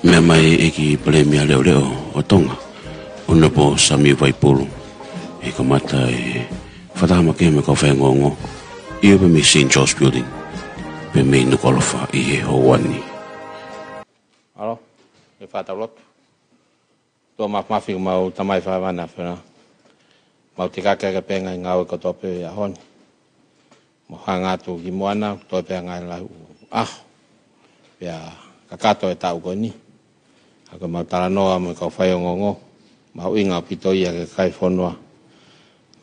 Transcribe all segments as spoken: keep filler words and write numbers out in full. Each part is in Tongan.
Meʻa mai ʻEiki Palēmia Leʻoleʻo ʻo Tonga, ʻOnopo Samiu Vaipulu, ʻe kamata e fakataha makehe mo e kau faiongoongo, ʻio pē mei Saint George Building, pē mei Nukuʻalofa ʻi he houa ni. Mālō, ke fakatau lotu. ʻOtua Māfimafi, ko homau Tamai fakahēvani, mau tikaki ʻaki pē ngaahi ngāue kotoa pē ʻi he ʻaho ni. Mo hanga atu ki muʻa na, toe pē ngaahi lahi ʻaho. Pea kakato e taʻu ko eni. ʻA ko e mau talanoa mo e kau faiongoongo. Mahuʻinga ʻaupito ia ki he kakai e fonua.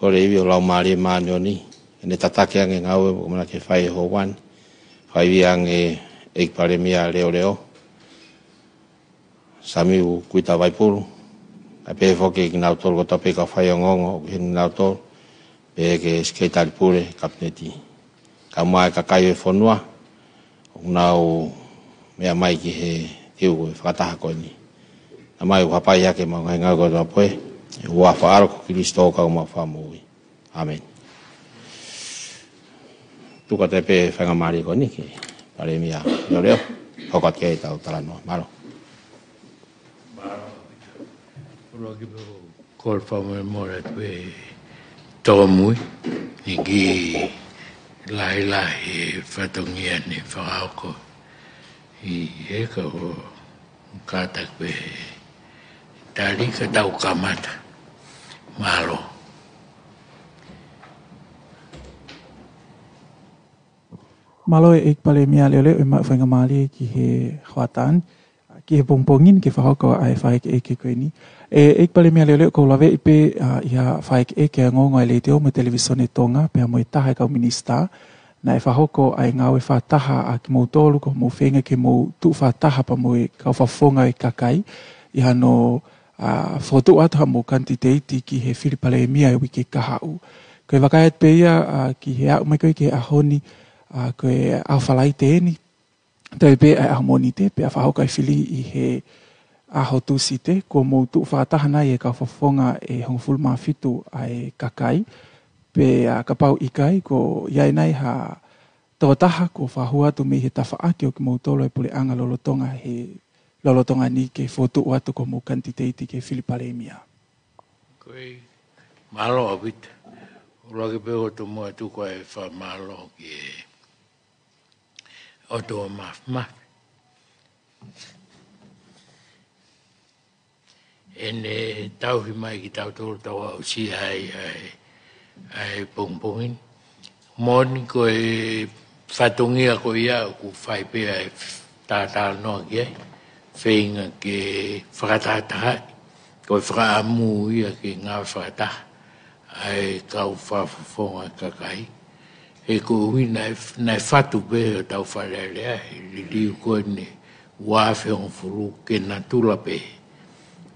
Kole ivi ʻo Laumālie Māʻoniʻoni, ke ne tataki ange e ngāue ʻoku mau kei fai he houa ni. Fai ivi ange ʻEiki Palēmia Leʻoleʻo, Samiu Kuita Vaipulu, kae pehē foki kinautolu kotoa pē kau faiongoongo, ʻoku ʻi heni kinautolu, pehē ki he Sekelitali Pule, Kapineti. Kae ʻumaʻā e kakai e fonua, ʻoku nau meʻa mai ki he teu ko e fakataha ko eni. Naʻa mau hapai hake ʻemau ngaahi ngāue kotoa pē, ʻi he huafa ʻo e ʻAlo ko Kalaisi ko homau Fakamoʻui. ʻĀmeni. Tuku atu pē faingamālie ko eni ki he Palēmia Leʻoleʻo, hoko atu ki heʻetau talanoa. Mālō. Mālō. ʻOku ou kole fakamolemole atu pē Tōmui, ʻi he kiʻi lahilahi e fatongia ne fakahoko ʻi he ka o Kātaki pē he tali ka tau kamata. Mālō. Mālō e ʻEiki Palēmia Leʻoleʻo, ʻe maʻu faingamālie ki he hoʻatā ni, ki he pongipongi ni ke fakahoko ʻa e fakaʻekeʻeke ko eni. ʻE ʻEiki Palēmia Leʻoleʻo, ʻoku ou laveʻi pē, ā, ʻi ha fakaʻekeʻeke ʻa e ongoongo ʻa e Letiō mo e Televīsone Tonga, pea mo e taha e kau minisitā, naʻe fakahoko ʻa e ngāue fakataha ʻa kimoutolu, ko hoʻomou feinga ke mou tuʻu fakataha pea mo e kau fakafofonga e kakai, ʻi hano, ā, fokotuʻu atu haʻamou kanititeiti ki he fili palēmia e uike kahaʻu. Ko e vakai atu pē ia, ā, ki he aʻu mai ko ē ki he ʻaho ni, ā, ko e ʻaho Falaite eni, toe pē ʻa e ʻaho Mōnite, pea fakahoko e fili ʻi he ʻaho Tūsite, kuo mou tuʻu fakataha nai e kau fakafofonga ʻe hongofulu mā fitu ʻa e kakai, pea kapau ʻikai, kuo ʻi ai nai ha tokotaha kuo fakahū atu mei he tafaʻaki ʻo kimoutolu e puleʻanga lolotonga he, lolotonga ni ke fokotuʻu atu ko hoʻomou kanititeiti ki he fili palēmia. Ko ia, mālō ʻaupito. ʻOku ou kole pē ʻo tomuʻa tuku ʻa e fakamālō ki he ʻOtua Māfimafi, ʻene tauhi mai kitautolu tau aʻusia ai ʻa e, ʻa e pongipongi ni. Moʻoni ko e fatongia ko ia ʻoku fai pē ʻa e tātānoa ki ai, feinga ke fakatahatahaʻi, ko e fakaʻamu ia ke ngāue fakataha ʻa e kau fakafofonga kakai. He koeʻuhi naʻe, naʻe fatu pē hotau Fale Alea he liliu ko eni ua afe hongofulu ke natula pē.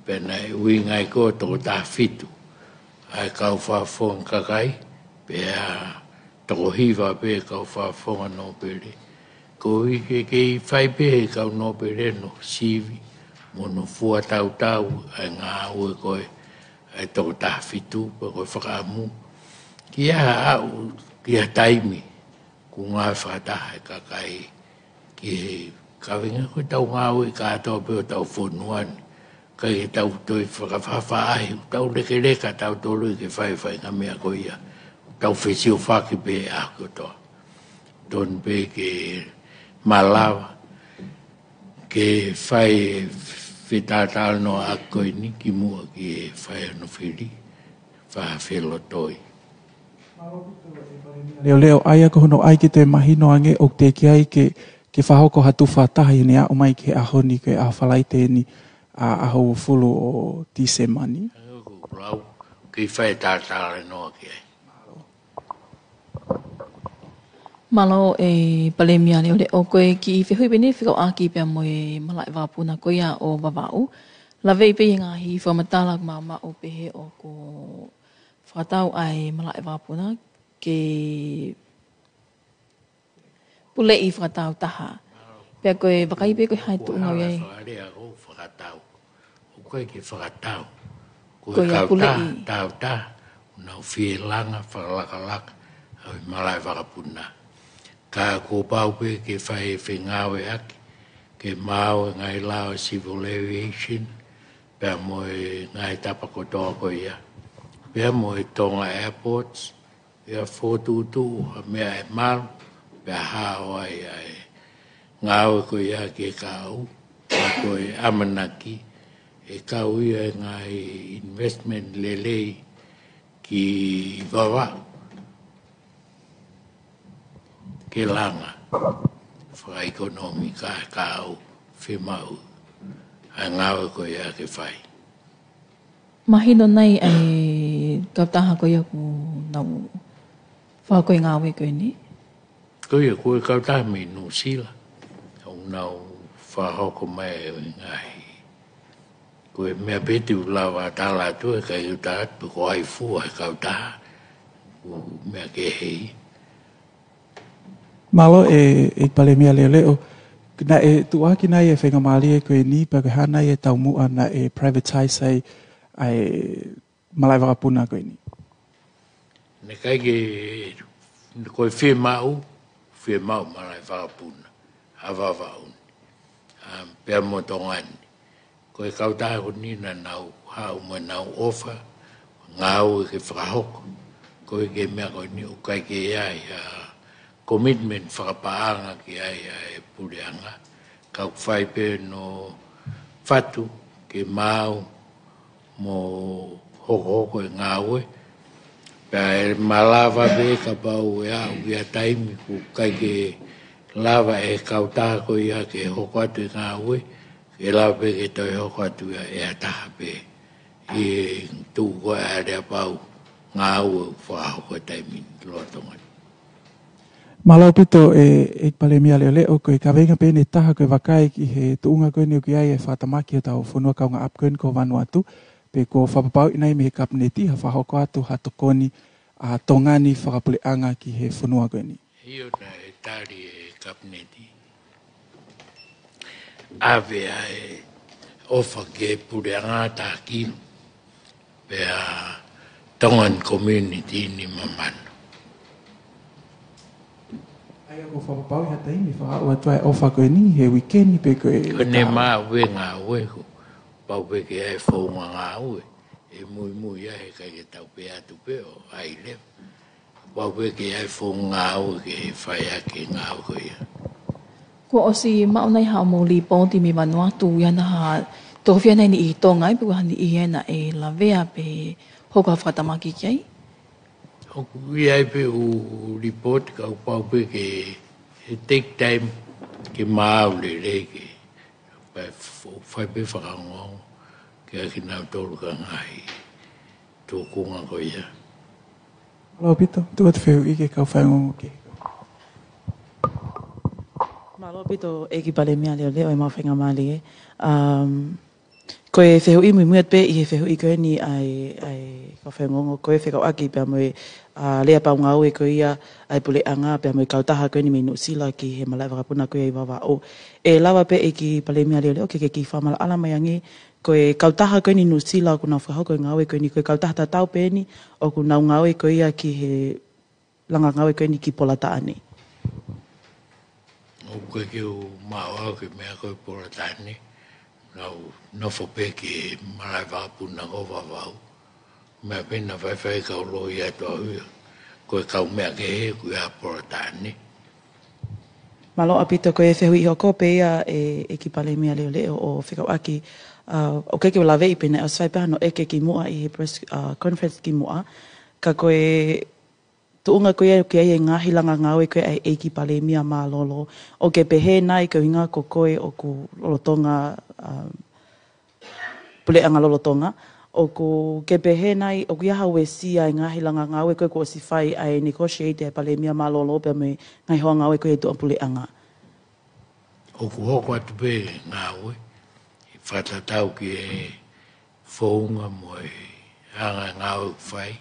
Pea naʻe ʻuhinga ai ko e toko taha fitu ʻa e kau fakafofonga kakai, pea toko hiva pē kau fakafofonga nōpele. Koeʻuhi ke kei fai pē he kau nōpele hono sivi mo hono fuatautau ʻa e ngāue ko ē ʻa e toko taha fitu, pea ko e fakaʻamu ke ʻi ai ha aʻu ki ha taimi ʻoku ngāue fakataha e kakai ki he kaveinga ko ʻetau ngāue kātoa pē ʻo ʻetau fonua ni. ʻIkai ke tau toe fakafaʻafaʻahi, tau lekeleka tautolu ke fai e faʻahinga meʻa ko ia. Tau fesiofaki pē ʻa kotoa. Tonu pē ke malava ke fai e fetātānoaʻaki ko eni kimuʻa ke fai hono fili fakafelotoi. Leʻoleʻo, ʻa ia ko hono ʻai ke toe mahino ange ʻoku teʻeki ai ke, ke fakahoko ha tuʻu fakataha ʻi heʻene aʻu mai ki he ʻaho ni, ko e ʻaho Falaite eni, ʻa, ʻaho uofulu ʻo Tīsema ni. ʻA ia ko e lau, kei fai e tātānoa ki ai. Mālō e Palēmia Leʻoleʻo, ko e kiʻi fehuʻi pē eni fekauʻaki pea mo e malaʻe vakapuna ko ia ʻo Vavaʻu. Laveʻi pē ʻi he ngaahi fakamatala ʻoku mau maʻu pehē ʻoku fakatau ʻa e malaʻe vakapuna ke puleʻi fakatāutaha. Pea ko e vakai pē ko e hā e tuʻunga ʻoku ʻi ai. Ko e ʻuhinga e fakalea ko e fakatau. ʻOku ʻikai ke fakatau. Ko e kau taha, tautaha, ʻoku nau fie langa fakalakalaka ʻa e malaʻe vakapuna. Ka kuo pau pē ke fai e fengāueʻaki, ʻe maau e ngaahi lao civil aviation, pea mo e ngaahi tapa kotoa ko ia. Pea mo e Tonga Airports, ia fokotuʻutuʻu ha meʻa ʻe malu, pea hao ai ʻa e ngāue ko ia ki he kahaʻu, pea ko e ʻamanaki, ʻe kau ia e ngaahi investment lelei ki Vavaʻu. Ke langa fakaʻekonōmika e kahaʻu, fiemaʻu ʻa e ngāue ko ia ke fai. Mahino nai ʻa e kautaha ko ia ʻoku nau fakahoko e ngāue ko eni? Ko ia, ko e kautaha mei Nuʻusila. ʻOku nau fakahoko mai e ngaahi. Ko e meʻa pē te u lava tala atu, ʻe ʻikai ke u tala atu pe ko hai fua e kautaha, ko e meʻa kehe ia. Mālō e, ʻEiki Palēmia Leʻoleʻo, naʻe tuʻuaki nai e faingamālie ko eni, pea ko e hā nai e taumuʻa naʻe privatise ai ʻa e malaʻe vakapuna ko eni? Naʻe ʻikai ke, ko e fiemaʻu, fiemaʻu malaʻe vakapuna ʻa Vavaʻu ni, ʻa, pea mo Tonga ni. Ko e kautaha ko eni naʻa nau haʻu mo ʻenau ʻofa ngāue ke fakahoko. Ko e kiʻi meʻa ko eni ʻoku ʻikai ke ʻi ai ha commitment fakapaʻanga ki ai ʻa e puleʻanga. Ka ʻoku fai pē hono fatu ke maau mo hokohoko e ngāue. Pea ʻe malava pē kapau ʻe aʻu ki ha taimi ʻoku ʻikai ke lava e kautaha ko ia ke hoko atu e ngāue, ʻe lava pē ke toe hoko atu ia ʻe ha taha pē ʻi he tuʻu ko ē ʻa e aleapau ngāue ʻoku fakahoko he taimi ni lolotonga ni. Mālō ʻaupito e, ʻEiki Palēmia Leʻoleʻo, ko e kaveinga pē eni ʻe taha ko e vakai ki he tuʻunga ko eni ʻoku ʻi ai e fakatamaki hotau fonua kaungāʻapi ko eni ko Vanuatu, pe kuo fakapapauʻi nai mei he Kapineti ha fakahoko atu ha tokoni ʻa Tonga ni fakapuleʻanga ki he fonua ko eni? ʻIo, naʻe tali e Kapineti. ʻAve ʻa e ʻofa ki he puleʻanga taha kilu, pea Tongan community nima mano. ʻA ia kuo fakapapauʻi ha taimi fakaʻau atu ʻa e ʻofa ko eni he uike ni pe ko e? Ko ʻene maʻu e ngāue, kuo pau pē ke ʻi ai e founga ngāue. ʻE muimui ai, he ʻikai ke tau pehē atu pē ʻo ʻai leva. Pau pē ke ʻi ai e founga ngāue ke fai ʻaki e ngāue ko ia. Kuo ʻosi maʻu nai haʻamou lipooti mei Vanuatu, ʻi ai nai ha tōfia nai niʻihi Tonga ai, pe ko ha niʻihi ena ʻe lavea pe hoko ha fakatamaki ki ai? ʻOku ʻi ai pē ʻū lipooti, ka ʻoku pau pē ke, ʻe take time ke maau lelei ke, pea f-, fai pē fakaongoongo kiate kinautolu ki he ngaahi tūkunga ko ia. Mālō ʻaupito, tuku atu e fehuʻi ki he kau faiongoongo kehe. Mālō ʻaupito ʻEiki Palēmia Leʻoleʻo e maʻu faingamālie. Um, ko e fehuʻi muimui atu pē ʻi he fehuʻi ko eni ʻa e, ʻa e kau faiongoongo, ko e fekauʻaki pea mo e, ʻa, aleapau ngāue ko ia ʻa e puleʻanga pea mo e kautaha ko eni mei Nuʻusila ki he malaʻe vakapuna ko ia ʻi Vavaʻu. ʻE lava pē ʻEiki Palēmia Leʻoleʻo ke ke kiʻi fakamaʻalaʻala mai ange, ko e kautaha ko eni Nuʻusila ʻoku nau fakahoko e ngāue ko eni, ko e kautaha tatau pē eni ʻoku nau ngāue ko ia ki he langa ngāue ko eni ki Polataʻa ni? ʻOku ʻikai ke u maʻu au ki he meʻa ko e Polataʻa ni, nau nofo pē ki he malaʻe vakapuna ko Vavaʻu. Meʻa pē naʻe faifai kau loi atu au ia, ko e kau meʻa kehe ʻoku ʻi ai ʻa Polataʻa ni. Mālō ʻaupito, ko e fehuʻi hoko pē ia ʻe, ʻEiki Palēmia Leʻoleʻo ʻo fekauʻaki, ʻa, ʻoku ʻikai ke u laveʻi pe naʻe ʻosi fai pē hano ʻeke kimuʻa ʻi he press, ʻa, conference kimuʻa. Ka ko e tuʻunga ko ia ʻoku ʻi ai e ngaahi langa ngāue ko ia ʻa e ʻEiki Palēmia mālōlō, ʻoku ke pehē nai ko e ʻuhinga ko koe ʻoku lolotonga, ʻa, puleʻanga lolotonga, ʻoku ke pehē nai ʻoku ʻi ai ha uesia e ngaahi langa ngāue ko ē kuo ʻosi fai ʻa e negotiate ʻa e Palēmia mālōlō pea mo e ngaahi hoa ngāue ko ia ʻi tuʻapuleʻanga? ʻOku hoko atu pē ngāue, ʻi he fakatatau ki he founga mo e anga e ngāue ʻoku fai,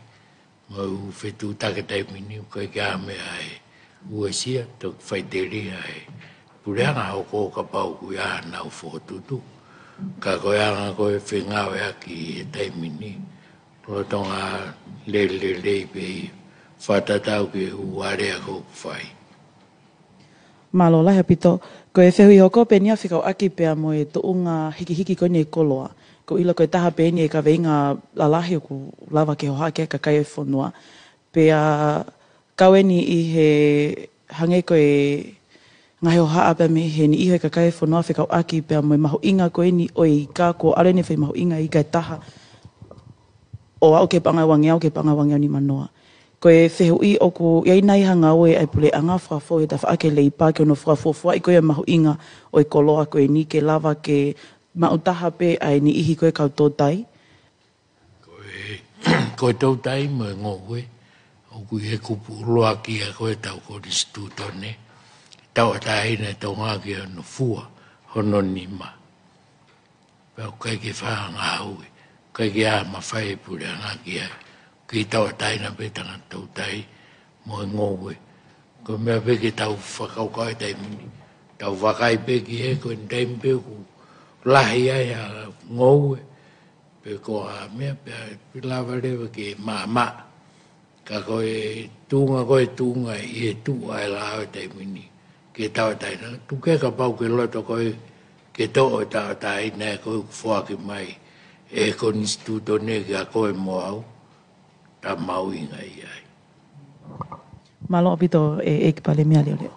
mo e ʻū fetuʻutaki taimi ni, ʻoku ʻikai ke ʻi ai ha meʻa ʻe uesia, toki faʻiteliha e puleʻanga hoko kapau ʻoku ʻi ai haʻanau fokotuʻutuʻu. Ka ko e anga ko e fengāueʻaki he taimi ni, lolotonga lelelei pē ia, fakatatau ki he ʻū alea ko ē ʻoku fai. Mālō lahi ʻaupito. Ko e fehuʻi hoko pē eni ia fekauʻaki pea mo e tuʻunga hikihiki ko eni e koloa. Ko e ʻilo ko e taha pē eni e kaveinga lalahi ʻoku lava ke hohaʻa ki ai e kakai ʻo e fonua. Pea kau eni ʻi he hangē ko e ngaahi hohaʻa pea mei he niʻihi ʻo e kakai ʻo e fonua fekauʻaki pea mo e mahuʻinga ko eni ʻo e ika, kuo ʻalu eni e foʻi mahuʻinga ika ʻe taha ʻo aʻu ki he paʻanga ʻe uangeau, ki he paʻanga ʻe uangeau nimanoa. Ko e fehuʻi, ʻoku ʻi ai nai ha ngāue ʻa e puleʻanga fakafou he tafaʻaki leipa ke hono fakafuofuaʻi ko ia e mahuʻinga ʻo e koloa ko eni ke lava ke maʻu taha pē ʻa e niʻihi ko e kau toutai? Ko e, ko e toutai mo e ngoue, ʻoku ʻi he kupu ʻuluaki ia ko e ʻetau konisitūtone, tauʻatāina e Tonga ki hono fua hono nima. Pea ʻoku ʻikai ke fai ha ngāue, ʻikai ke ʻi ai ha mafai e puleʻanga ki ai. Kei tauʻatāina pē tangata toutai mo e ngoue. Ko e meʻa pē ke tau fakakaukau he taimi ni. Tau vakai pē ki he ko e taimi pē ʻoku lahi ai ha ngoue pe ko ha meʻa pea lava leva ke maʻamaʻa. Ka ko e tuʻunga, ko e tuʻunga ʻi he tuʻu ʻa e lao he taimi ni ke tauʻatāina. Tuku kehe kapau ke loto koe ke toʻo e tauʻatāina ko ē ʻoku foaki mai ʻe he konisitūtone kia koe mo au, ta mahuʻinga ia ai. Mālō ʻaupito e ʻEiki Palēmia Leoleo.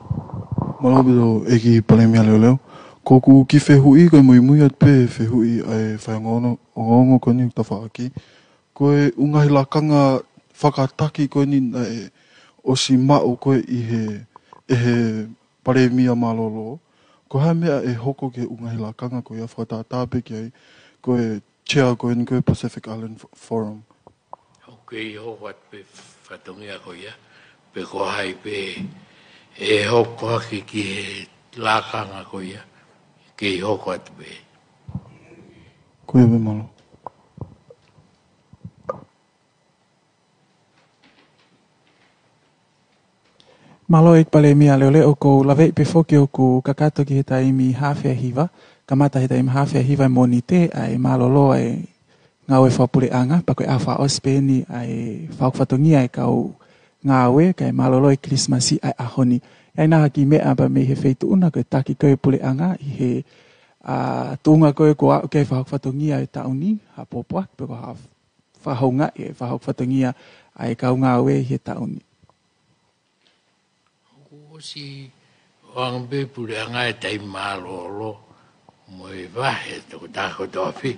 Mālō ʻaupito ʻEiki Palēmia Leoleo. Ko ʻeku kiʻi fehuʻi, ko e muimui atu pē fehuʻi ʻa e fai ongoongo, ongoongo ko eni tafaʻaki. Ko e ʻū ngaahi lakanga fakataki ko eni naʻe ʻosi maʻu ko ē ʻi he, ʻe he Palēmia mālōlō. Ko e hā e meʻa ʻe hoko ki he ʻū ngaahi lakanga ko ia fakatātā pē ki ai, ko e chair ko eni ko e Pacific Island F-, Forum. ʻOku kei hoko atu pē fatongia ko ia, pe ko hai pē ʻe hoko hake ki he lakanga ko ia, kei hoko atu pē. Ko ia pē, mālō. Mālō ʻEiki Palēmia Leoleo, ʻoku ou laveʻi pē foki ʻoku kakato ki he taimi haafe ʻa e hiva, kamata he taimi haafe ʻa e hiva ʻi he Mōnite ʻa e mālōlō ʻa e ngāue fakapuleʻanga, pea ko e ʻaho fakaʻosi pē eni ʻa e fakahoko fatongia ʻa e kau ngāue, kae mālōlō e Kilisimasi ʻa e ʻaho ni. ʻI ai nai ha kiʻi meʻa pea mei he feituʻu na ko e taki ko ē puleʻanga ʻi he, ʻa, tuʻunga ko ē kuo aʻu ki ai e fakahoko fatongia ʻo e taʻu ni, ha pōpoaki pe ko ha fakahoungaʻi e fakahoko fatongia ʻa e kau ngāue ʻi he taʻu ni. ʻOku ʻosi ʻoange pē puleʻanga e taimi mālōlō mo e vahe tokotaha kotoa pē.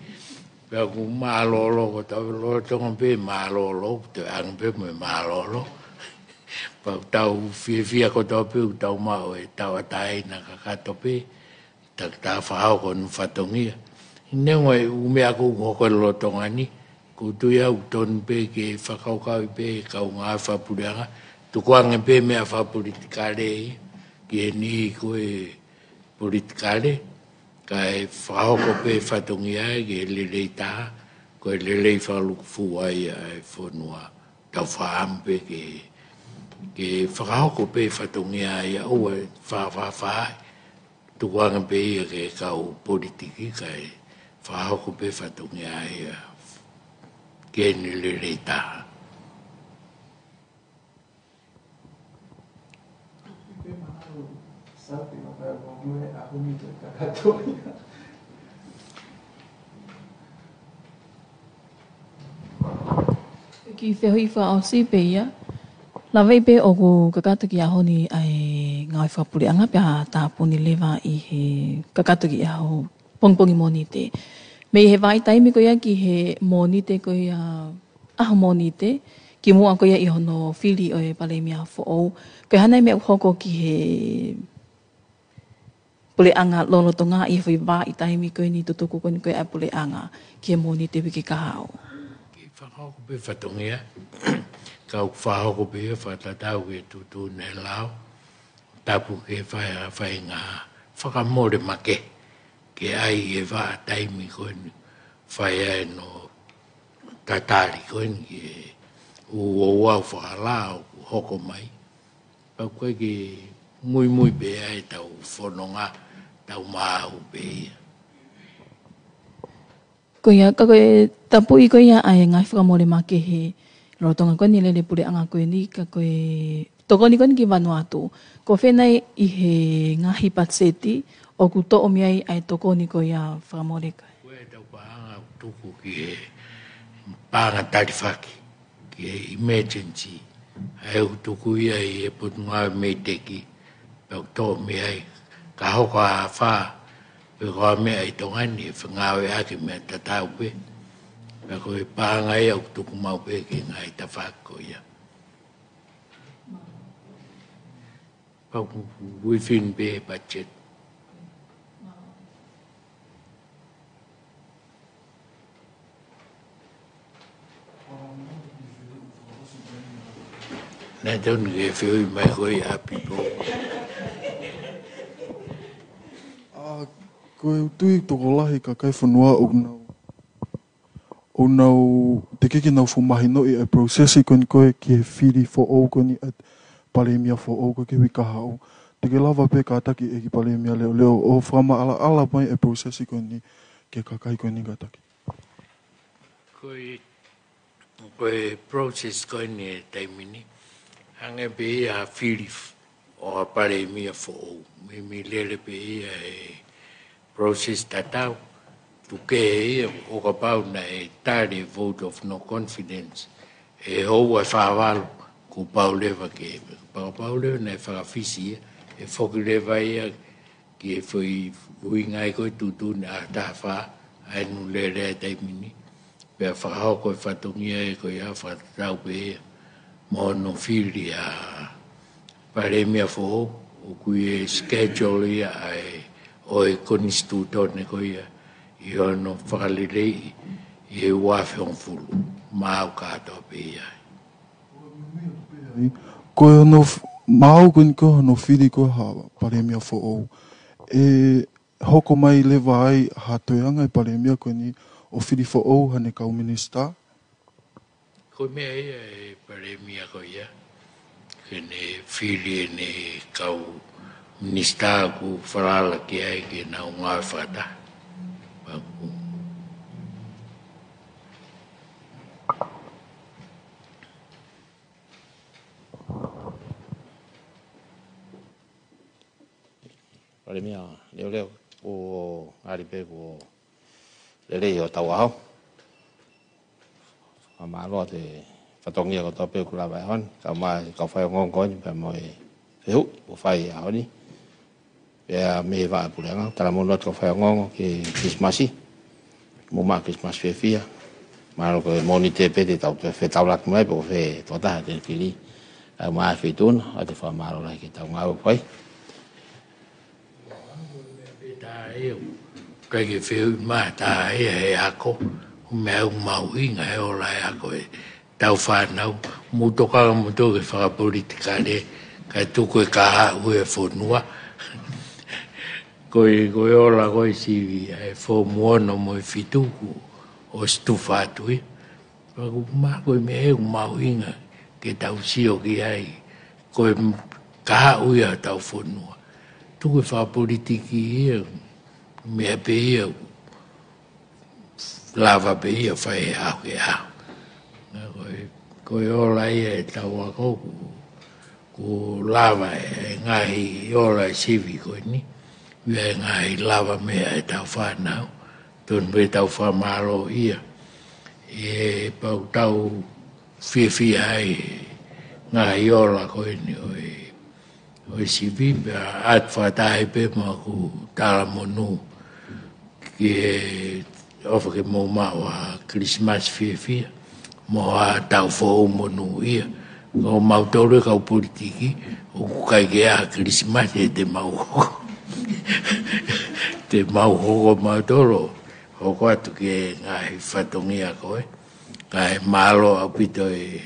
Pea ʻoku mālōlō kotoa pē, lolotonga pē mālōlō, toe ʻoange pē mo e mālōlō. Pea ʻoku tau fiefia kotoa pē ʻoku tau maʻu e tauʻatāina kakato pē, takitaha fakahoko hono fatongia. Neongo e ʻū meʻa ʻoku hoko ʻi lolotonga ni, ʻoku ou tui au ʻoku tonu pē ke fakakaukauʻi pē ʻe he kau ngāue fakapuleʻanga, tukuange pē meʻa fakapolitikale ia ki he niʻihi ko ē politikale, kae fakahoko pē fatongia ia ke lelei taha, ko e lelei fakalūkufua ia ʻa e fonua. Tau fakaʻamu pē ke, ke fakahoko pē fatongia ia ʻoua ʻe fakafaʻafaʻahi, tukuange pē ia ki he kau politiki kae fakahoko pē fatongia ia ke ne lelei taha. Kiʻi fehuʻi fakaʻosi pē ia. Laveʻi pē ʻoku kakato ki he ʻaho ni ʻa e ngāue fakapuleʻanga pea tāpuni leva ʻi he kakato ki he ʻaho pongipongi Mōnite. Mei he vahaʻa taimi ko ia ki he Mōnite ko ia, ʻaho Mōnite, kimuʻa ko ia ʻi hono fili ʻo e Palēmia foʻou. Ko e hā nai e meʻa ʻoku hoko ki he puleʻanga lolotonga ʻi he foʻi vahaʻa taimi ko eni tutuku ko eni ko ē ʻa e puleʻanga ki he Mōnite uike kahaʻu. Ke fakahoko pē fatongia, ka ʻoku fakahoko pē ia fakatatau ki he tuʻutuʻuni ʻa e lao, tapu ke fai ha faʻahinga fakamole makehe, ke ʻai e vahaʻa taimi ko eni, fai ai hono tatali ko eni ki he ʻū ouau fakalao ʻoku hoko mai. Pea ʻoku ʻikai ke muimui pē ʻa ʻetau fononga, tau maʻu pē ia. Ko ia, ka ko e tapuʻi ko ia ʻa e ngaahi fakamole makehe lolotonga ko eni e lele puleʻanga ko eni, ka ko e tokoni ko eni ki Vanuatu. Ko fē nai ʻi he ngaahi patiseti ʻoku toʻo mei ai ʻa e tokoni ko ia, fakamole kai? Ko e tau paʻanga ʻoku tuku ki he paʻanga talifaki, ki he emergency. ʻA ia ʻoku tuku ia ʻi he Potungāue MEIDECC, pea ʻoku toʻo mei ai, ka hoko ʻa fā, pe ko ha meʻa ʻi Tonga ni ʻe fengāueʻaki meʻa tatau pē. Pea ko e paʻanga ia ʻoku tuku maʻu pē ki he ngaahi tafaʻaki ko ia. Pea ʻoku within pē budget. Naʻe tonu ke fehuʻi mai ko ia ʻa Pipo. ʻA, ko e tui tokolahi kakai fonua ʻoku nau, ʻoku nau, teʻeki ke nau fuʻu mahinoʻi ʻa e process ko eni ko ē ki he fili foʻou ko eni ʻa e Palēmia foʻou ko ē ki he uike kahaʻu. Te ke lava pē kātaki ʻEiki Palēmia leʻoleʻo ʻo fakamaʻalaʻala mai ʻa e process ko eni ki he kakai ko eni kātaki. Ko e, ko e process ko eni he taimi ni, hangē pē ia ha fili f-, ʻo ha Palēmia foʻou. Meimei lele pē ia he process tatau. Tuku kehe ia ʻo kapau naʻe tali e vote of no confidence, ʻe houa ʻe fā valu kuo pau leva ke, pau, pau leva naʻe fakafisi ia, ʻe foki leva ia ki he foʻi ʻuhinga ia ko e tuʻutuʻuni ʻa e taha fā, ʻa ē naʻe lele ai he taimi ni. Pea fakahoko e fatongia ē ko ia fakatatau pē ia mo hono fili ʻa e Palēmia foʻou, ʻoku ʻi he schedule ia ʻa e, ʻo e konisitūtone ko ia, ʻi hono fakaleleiʻi ʻi he ua afe hongofulu, maʻau kātoa pē ia. Ko hono f-, maʻau ko eni ko hono fili ko ē ha Palēmia foʻou, ʻe hoko mai leva ai ha toeaʻanga ʻa e Palēmia ko eni ʻo fili foʻou haʻane kau minisitā? Ko e meʻa ia ʻa e Palēmia ko ia, ke ne fili ʻene kau minisitā ʻoku falala ki ai ke nau ngāue fakataha. Pea ʻoku Palēmia leʻoleʻo, kuo ngali pē kuo lelei hotau ʻaho. Fakamālō atu he fatongia kotoa pē kuo lava he ʻaho ni, kae ʻumaʻā e kau faiongoongo ko eni pea mo e fehuʻi kuo fai he ʻaho ni. Pea mei he Vaʻa Puleʻanga, talamonū atu kau faiongoongo ki he Kilisimasi. Mou maʻu Kilisimasi fiefia. Mahalo ko e Mōnite pē te tau toe fetaulaki mai pe ko fē tokotaha te ne fili. Kae ʻumaʻā e Feituʻuna, ʻoatu e fakamālō lahi ki heʻetau ngāue ʻoku fai. Pea ʻikai ke fehuʻi mai ha taha ia he ako, ko e meʻa ʻoku mahuʻinga he ola he ako ʻetau fānau, mou tokanga moutolu ki he fakapolitikale, kae tuku e kahaʻu ʻo e fonua. Ko e, ko e ola ko ē sivi, ʻa e foomu ono mo e fitu kuo ʻosi tufa atu ia. Pea ʻoku ma-, ko e meʻa ʻoku mahuʻinga ke tau sio ki ai, ko e m-, kahaʻu ia hotau fonua. Tuku e fakapolitiki ia, meʻa pē ia, lava pē ia fai he ʻaho ki he ʻaho. Ka ko e, ko e ola ia ʻetau ako ʻoku, ʻoku lava e ngaahi ola sivi ko eni, ʻa e ngaahi lavameʻa ʻetau fānau, tonu pē ke tau fakamālō ia. ʻE pau tau fiefia ai he ngaahi ola ko eni ʻo e, ʻo e sivi, pea ʻoatu fakataha pē mo ʻeku talamonū ki he ʻofa ke mou maʻu ha Kilisimasi fiefia mo ha taʻu foʻou monūʻia. Ko mautolu e kau politiki, ʻoku ʻikai ke ʻi ai ha Kilisimasi ʻe te mau hoko. Te mau hoko mautolu, hoko atu ki he ngaahi fatongia ko ē. Kae mālō ʻaupito e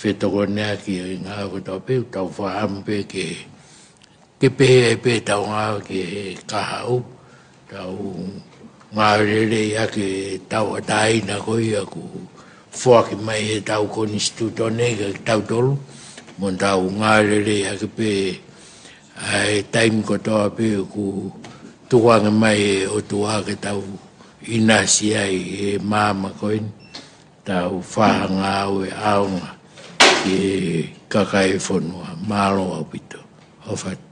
fetokoniʻaki ʻo e ngāue kotoa pē, ʻoku tau fakaʻamu pē ke, ke pehē pē ʻetau ngāue ki he kahaʻu, tau ngāue lelei ʻaki e tauʻatāina ko ia ʻoku foaki mai ʻe heʻetau konisitūtone kiate kitautolu, mo tau ngāue lelei ʻaki pē ʻa e taimi kotoa pē ʻoku tukuange mai ʻe he ʻOtua ke tau ʻinasi ai he māmani ko eni, tau fakangāue ʻaonga. ki he kakai e fonua. Mālō ʻaupito. ʻOfa atu.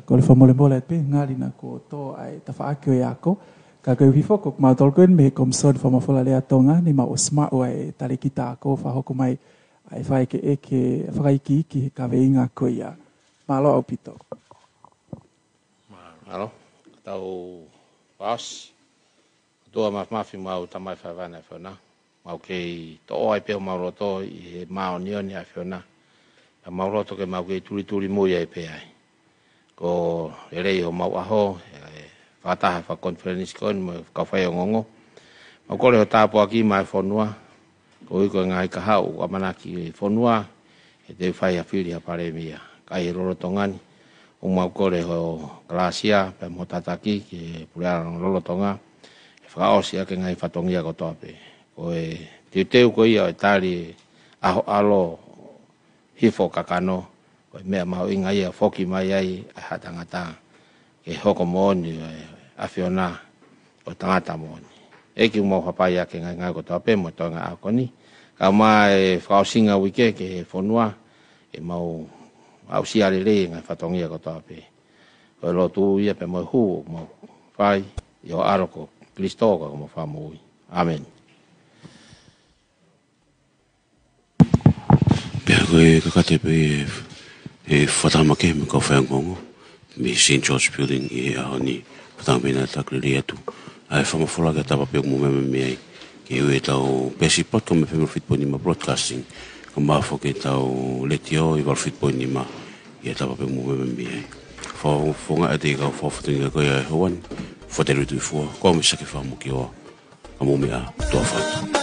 Kole fakamolemole atu pē, ngali naʻa kuo tō ʻa e tafaʻaki ʻo e ako. Ka ko e ʻuhi foki ʻoku mau toloi ko eni mei he Komisoni Fakamafola Lea Tonga, ne mau ʻosi maʻu ʻa e talēkita ako fakahoko mai ʻa e fakaʻekeʻeke fakaikiiki he kaveinga ko ia. Mālō ʻaupito. Mālō, tau paasi. ʻOtua Māfimafi, mau Tamai faiva ʻa e ʻAfiona. Mau kei toʻo ai pē homau loto ʻi he māʻoniʻoni ʻa e ʻAfiona. Ka mau loto ke mau kei tulituli muʻa ai pē ai. Ko e lelei homau ʻaho, ʻe fakataha fakakonifelenisi ko eni mo e kau faiongoongo. Mau kole ho tāpuaki maʻa e fonua, koeʻuhi ko e ngaahi kahaʻu ʻamanaki e fonua, ʻe teu fai ha fili ha palēmia. Ka ʻi he lolotonga ni, ʻoku mau kole ho kalāsia, pea mo ho tataki, ki he puleʻanga lolotonga, ʻe fakaʻosi ʻaki e ngaahi fatongia kotoa pē. Ko e teuteu ko ia ʻo e tali ʻa ho ʻAlo hifo kakano, ko e meʻa mahuʻinga ia foki mai ai ʻa e haʻa tangata ke hoko moʻoni ʻa e ʻAfiona ʻo e tangata moʻoni. ʻEiki, ʻoku mau hapai ʻaki e ngaahi ngāue kotoa pē mo e toenga ako ni. Ka ʻoku maʻu e fakaʻosinga uike ki he fonua, ʻe mau aʻusia lelei e ngaahi fatongia kotoa pē. Ko e lotu ia pea mo e hū ʻoku mau fai ʻi ho ʻAlo ko Kilisitō ko homau Fakamoʻui. ʻĀmeni. Pea ko e kakate pē ʻe, ʻe fakataha mai ki he kau faiongoongo mei he Saint George Building ʻi he ʻaho ni. Fakataha mai naʻa tau kole atu ʻa e fakamafola ki he tapa pē ʻoku mou meʻa mai ai. Ke ui ʻetau peesi ʻi he Port Cam F M valu fitu poini nima Broadcasting, kae ʻumaʻā foki ʻetau letiō ʻi he valu fitu poini nima ʻi he tapa pē ʻoku mou meʻa mai ai. Fakafofonga ʻa e kau fakafofonga ko ia ʻi he ʻaho ni. Fakaterutu i fua, ko au Misa Kefamu Kioa. Ka mou meʻa, tuʻa ʻofa atu.